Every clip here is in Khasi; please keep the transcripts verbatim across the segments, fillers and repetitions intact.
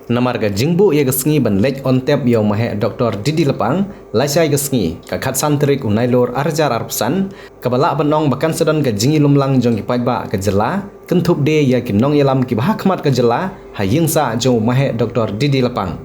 Namar ka jingbuh ïa ka sngi ban leit on tep ïa u maheh Doktor D D Lapang, lashai ka sngi, ka khatsan tarik u Nailur arhajar arphew san, kaba lah ban ong ba kan sa don ka jingïalumlang jong ki paidbah ka jylla, kynthup de ïa ki nongïalam kiba ha khmat ka jylla, ha ïing sah jong u maheh Doktor D D Lapang.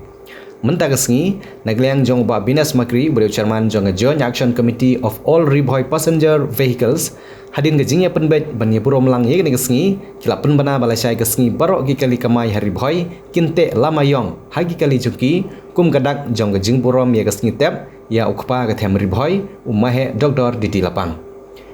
Mynta ka sngi, na ka liang jong u Bah Bines Makri, uba dei u chairman jong ka Joint Action Committee of All Ri Bhoi Passenger Vehicles, hadien ka jingïapynbeit ban ïaburom lang ïa kane ka sngi, ki la pynbna ba lashai ka sngi baroh ki kali kamai ha Ri Bhoi, kin teh lama ïong, ha ki kali jong ki, kum ka dak jong ka jingburom ïa ka sngi tep, ïa u kpa ka them Ri Bhoi, u maheh Doktor D D Lapang.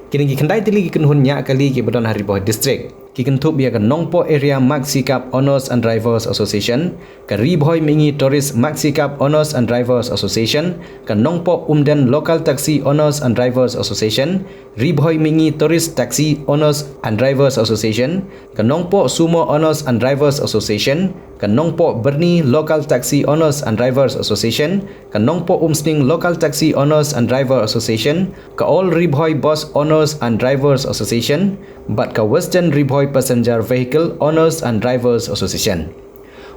Kine ki khyndai tylli ki kynhun ñiah kali kiba don ha Ri Bhoi District. Ki kynthup ïa ka Nongpoh Area Maxi Cab Owners and Drivers Association, ka Ri Bhoi Mihngi Tourist Maxi Cab Owners and Drivers Association, ka Nongpoh Umden Local Taxi Owners and Drivers Association, Ri Bhoi Mihngi Tourist Taxi Owners and Drivers Association, ka Nongpoh Sumo Owners and Drivers Association, ka Nongpoh Byrni Local Taxi Owners and Drivers Association, ka Nongpoh Umsning Local Taxi Owners and Drivers Association, ka All Ri Bhoi Bus Owners and Drivers Association, bad ka Western Ri Bhoi Passenger Vehicle Owners and Drivers Association.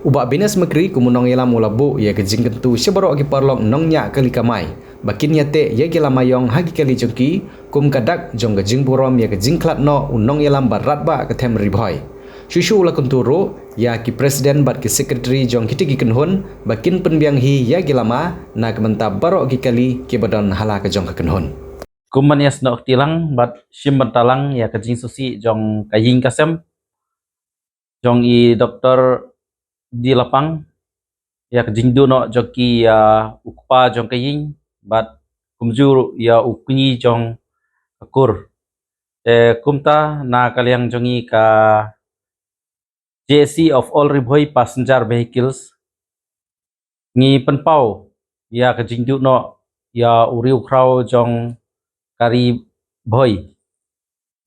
U Bah Bines Makri kum u nongïalam u la buh ïa ka jingkyntu sha baroh ki paralok nongñiah kali kamai, ba kin ïateh ïa ki lama ïong ha ki kali jong ki, kum ka dak jong ka jingburom ïa ka jingkhlad noh u nongïalam ba radbah ka them Ri Bhoi. Shuh shuh u la kyntu ruh ïa ki president bad ki secretary jong kitei ki kynhun, ba kin pynbiang hi ïa ki lama, na ka bynta baroh ki kali kiba don ha la ka jong ka kynhun. Kum ban ïasnoh kti lang bad shim bynta lang ïa ka jingsngewsih jong ka ïing ka sem jong i Doktor D D Lapang, ïa ka jingduh noh jong ki ïa u kpa jong ka ïing, bad kumjuh ruh ïa u kñi jong ka kur. Te kumta na ka liang jong i ka J A C of All Ri Bhoi Passenger Vehicles, ngi pynpaw ïa ka jingduh noh ïa u riewkhraw jong ka Ri Bhoi,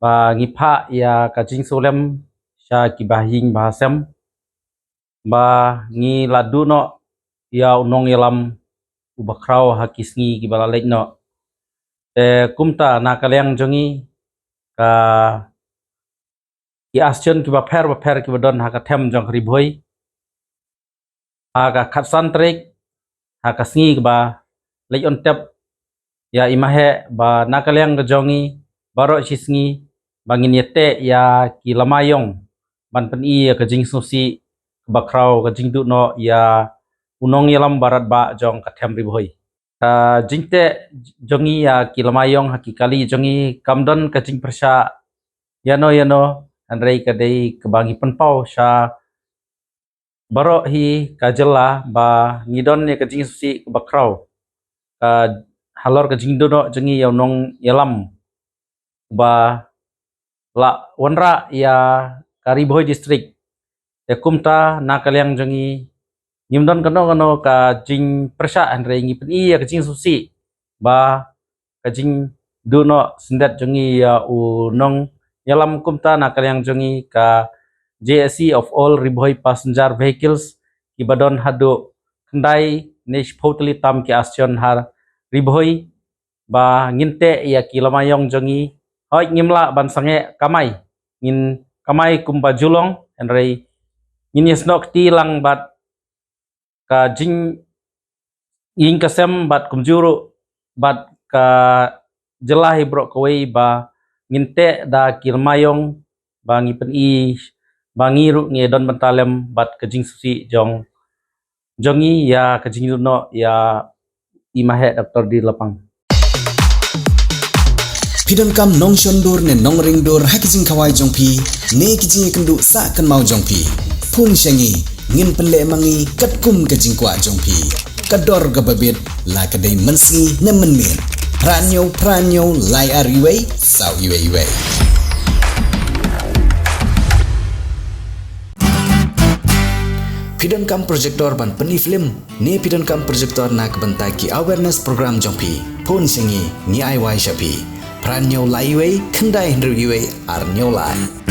ba ngi phah ïa ka jingsngewlem sha ki bahaïing bahasem, ba ngi la duh noh ïa u nongïalam uba khraw ha ki sngi kiba la leit noh. Te kumta na ka liang jong i ka ki action kiba pher ba pher kiba don ha ka them jong ka Ri Bhoi, ha ka khatsan tarik, ha ka sngi kaba leit on tep ïa i maheh, ba na ka liang ka jong i baroh shi sngi ba ngin ïateh ïa ki lama ïong ban pyni ïa ka jingsngewsih kaba khraw, ka jingduh noh ïa u nongïalam ba radbah jong ka them Ri Bhoi. Ka jingteh jong i ïa ki lama ïong ha ki kali jong i kam don ka jingpyrshah ïano ïano, hynrei ka dei kaba ngi pynpaw sha baroh hi ka jylla ba ngi don ïa ka jingsngewsih kaba khraw, ka halor ka jingduh noh jong i ïa u nongïalam ba la wanrah ïa ka Ri Bhoi District. Te kumta na ka liang jong i ngim don kano kano ka jingpyrshah, hynrei ngi pyni ïa ka jingsngewsih ba ka jingduh noh syndet jong i ïa u nongïalam. Kumta na ka liang jong i ka J A C of All Ri Bhoi Passenger Vehicles, kiba don haduh khyndai ne shiphew tylli tam ki action ha Ri Bhoi, ba ngin teh ïa ki lama ïong jong i. Hooid, ngim lah ban sangeh kamai, ngin kamai kumba ju long, hynrei ngin ïasnoh kti lang bad ka jingïing ka sem bad kumjuh ruh bad ka jylla hi baroh kawei, ba ngin teh da ki lama ïong, ba ngi pyni ba ngi ruh ngi don bynta lem bad ka jingsngewsih jong jong i ïa ka jingduh noh ïa i maheh Doktor D D Lapang. Phi donkam nongshon dur ne nongring dur ha ki jingkhawai jong phi ne ki jingïakynduh sah kynmaw jong phi? Phone sha ngi, ngin pynleh ma ngi katkum ka jingkwah jong phi. Ka dor kaba bit, la ka dei mynsngi ne mynmiet. Phra hynñiew phra hynñiew lai ar iwei saw iwei iwei. Phi donkam projector ban pyni film ne phi donkam projector na ka bynta ki awareness program jong phi? Phone sha ngi, ngi ai wai sha phi. Phra hynñiew lai iwei khyndai hynriew iwei ar hynñiew lai.